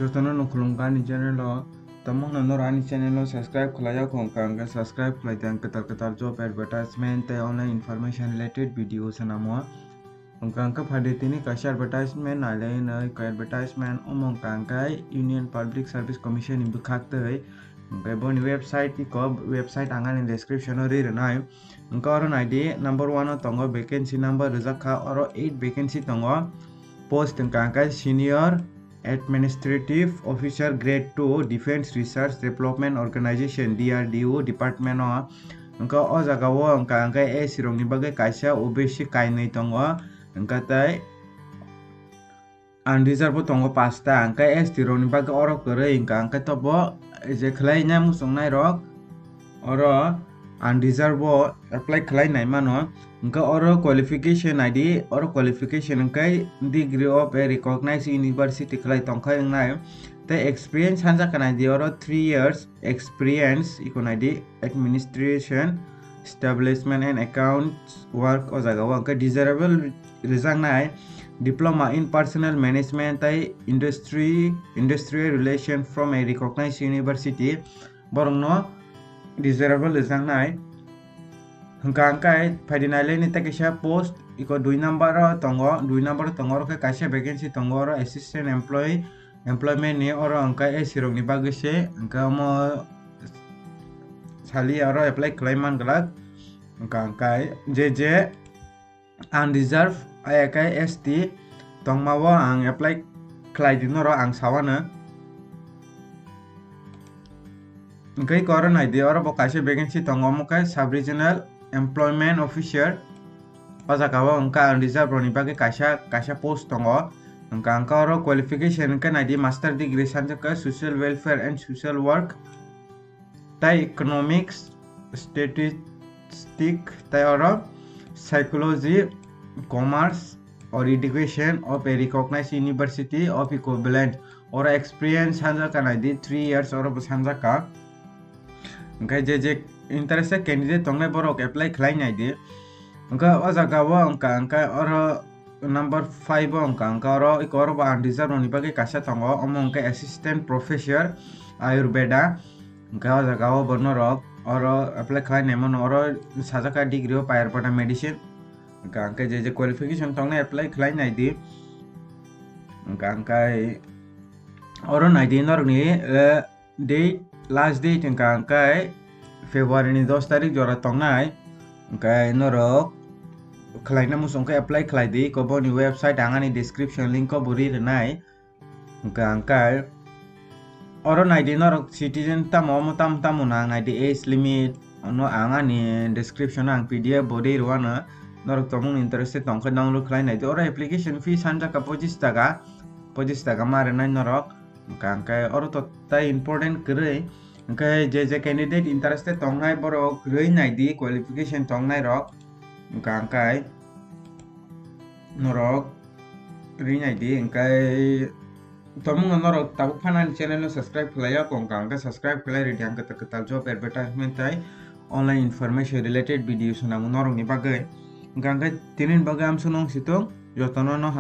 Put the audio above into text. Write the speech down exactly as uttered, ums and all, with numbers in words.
Jotono no khulumkha ani channel o. Tamungno noro ani channel o subscribe khlaiya wngkha hwnkhe subscribe khlai di, ang kwtal kwtal job advertisement tei online information related video swnamo. Hwnkha hwnkhe phaidi tini kaisa advertisement nailai hwnwi, advertisement omo hwnkha hwnkhe Union Public Service Commission ni bwkhak twi. Hwnkhe boni website iko website ang ani description o ri rwnai. Hwnkhe oro naidi number one o tongo vacancy number rijak kha, oro eight vacancy tongo. Post hwnkha hwnkhe senior Administrative Officer Grade two, Defence Research Development Organisation, D R D O department o. Hwnkhe o jaga o hwnkha hwnkhe S C rokni bagwi kaisa O B C kainwi tongo, hwnkhe tei unreserved bo tongo pasta, hwnkhe S T rokni bagwi oro kwrwi, hwnkha hwnkhe tobo je khwlaina muchungnai rok oro unreserved bo apply khlai nai mano. Hwnkhe oro qualification naidi, oro qualification hwnkhe degree of a recognized university khlai tongkhai wngnai. Tei experience hanjak kha naidi, oro three years experience iko naidi, administration, establishment and accounts work o jaga o. Hwnkhe desirable rijaknai diploma in personnel management tei industry, industrial relation from a recognized university, borokno desirable rijaknai. Hwnkha hwnkhe phaidi nailaini tei kaisa post iko dui number o tongo, dui number o tongo, oro khe kaisa vacancy tongo, oro assistant employee, employment ni, oro hwnkhe S C rokni bagwi se, hwnkhe omo sali oro apply khlai man glak. Hwnkha hwnkhe je je unreserved, ayakhe S T tongma o ang apply khlai di noro ang sawano. Hwnkhe oro naidi, oro bo kaisa vacancy tongo, omo khe Sub Regional Employment Officer. O jaga o hwnkha unreserved rokni bagwi kaisa, kaisa post tongo. Hwnkha hwnkhe oro qualification hwnkhe naidi master degree sanjak kha Social Welfare and Social Work, tei Economics, Statistic, tei oro Psychology, Commerce or Education of a recognized university of equivalent. Oro experience sanjak kha naidi, three years oro bo sanjak kha. Hwnkhe je je interested candidate tongnai borok apply khlai naidi. Hwnkhe o jaga o hwnkha hwnkhe oro number five o hwnkha hwnkhe oro iko oro bo unreserved rokni bagwi kaisa tongo, omo hwnkhe Assistant Professor Ayurveda. Hwnkhe o jaga o bo norok oro apply khlai naimano, oro sajak kha degree of Ayurveda medicine. Hwnkha hwnkhe je je qualification tongnai apply khlai naidi. Hwnkha hwnkhe oro naidi norokni, eh, date, last date hwnkha hwnkhe February ni dos tarik jora tongnai. Hwnkhe norok khlaina muchung khe apply khlai di, iko boni website ang ani description link o bo ri rwnai. Hwnkha hwnkhe oro naidi norok citizen tamo omo tamo tamo nang naidi, age limit no ang ani description o ang P D F bo ri rwano, norok tongmung interested tongkhe download khlai naidi. Oro application fee sanjak kha pochis taka, pochis taka ma rwnai norok. Hwnkha hwnkhe oro to tai important kwrwi, hwnkhe je je candidate interested tongnai borok rwi naidi, qualification tongnai rok. Hwnkha hwnkhe norok rwi naidi, hwnkhe tomungno norok tabuk phano ani channel no subscribe khlai ya, hwnkha hwnkhe subscribe khlai rwdi, ang kwtal kwtal job advertisement tei online information related video swnamo norokni bagwi. Hwnkha hwnkhe tinini bagwi amsukno wng situng, jotono no